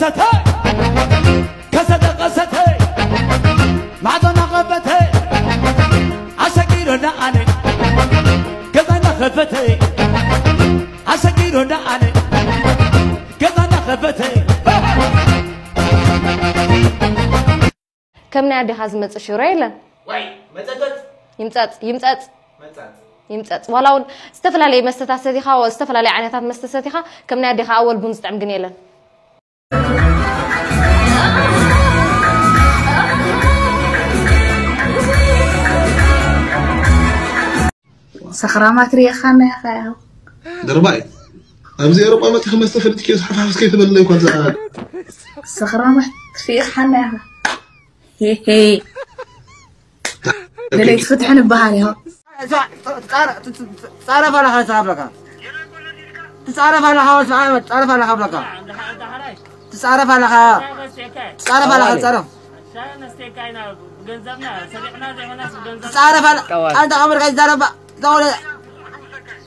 ሰተ ከሰተ ቀሰተ ማዕዶና ከፈተ ኣሸጊሮና ኣነ ገዛና ከፈተ ኣሸጊሮና ኣነ ገዛና ከፈተ። ከም ናይ ኣዴኻ ዝመጽእ ሽሮ የለን። ዋይ መጸጸጽ ይምጸጽ ይምጸጽ መጻጽ ይምጸጽ። ዋላ እውን ዝተፈላለየ መስተታት ሰቲኻ፣ ዝተፈላለየ ዓይነታት መስተ ሰቲኻ፣ ከም ናይ ኣዴኻ ኣወል ቡን ዝጥዕም ግን የለን። ሰኽራማት ርኢኻና ኢኻ ያው ድርባይ ኣብዚ ኤሮጳ መጥኺ መስተ ፈሊጥኪ ዝሓፋፍስ ከይትበልለይ እኳ ዝኣ ሰኽራማት ርኢኻና ኢኻ ሄሄ ደለይት ፍትሒ ንበሃል ኢኻ ትጻረፍ ኣለኻ ዝሃብለካ ትጻረፍ ኣለኻ ወስዓ ትጻረፍ ኣለኻ ብለካ ትጻረፍ ኣለኻ ትጻረፍ ኣለኻ ትጻረፍ ትጻረፍ ኣለ ኣንተ ኣምርካ ይዛረባ ተቆለ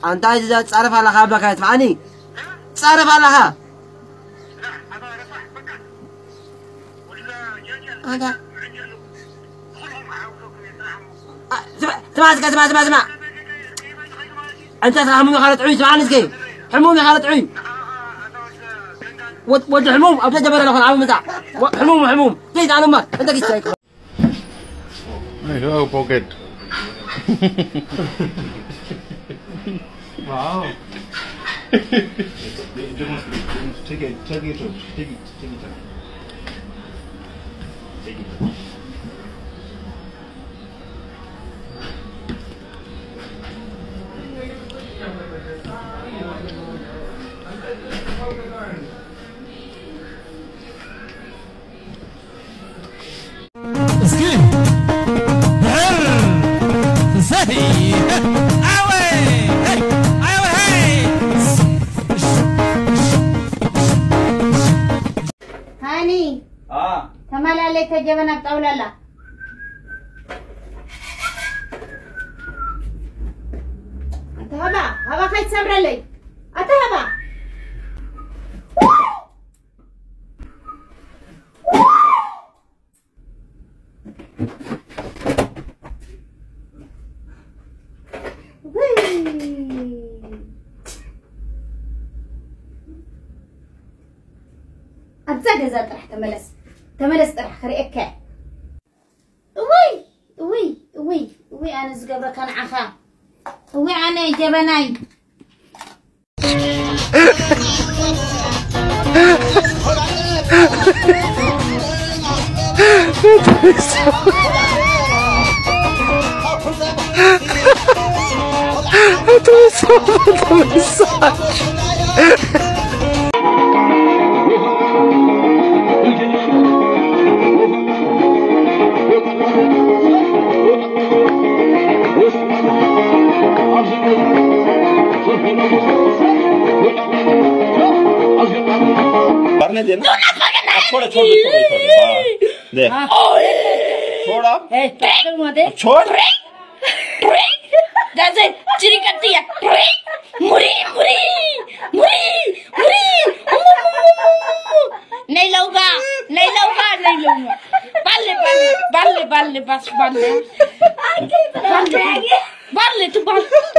ኣንታ ትጻረፍ ኣለኻ ብለካ ትማዓኒ ትጻረፍ ኣለኻ ኣንታ ትማስከ ትማ ትማ ትማ እንተ ተሓሙም ኢኻ ጥዑይ ትማዓኒ እስከ ሕሙም ኢኻ ጥዑይ ወዲ ሕሙም ኣብ ተጀበረ ለኹን ኣብ ምጻ ሕሙም ሕሙም ዘይት ኣለማ እንተ ጊስታ Hello, pocket. Wow. Take it, take it, take it, take it. እስኪ ድሕር ዘይ ኣወ ኣወ ሃኒ ተማላለይ ተጀበና ኣብ ጣውላ ኣላ ኣታ ሃባ ሃባ ከይትሰብረለይ ኣታ ሃባ ኣብዛ ገዛ ጥራሕ ተመለስ ተመለስ ጥራሕ ክርእየካ እውይ እውይ እውይ እውይ ኣነ ዝገብረካ ንዓኻ እውይ ኣነ ጀበናይ Dazay, chirikatiya. Muri, muri, muri, muri. Nei lauga, nei lauga, nei lauga. Balle, balle, balle, balle, bas, balle. Balle, balle, tu balle.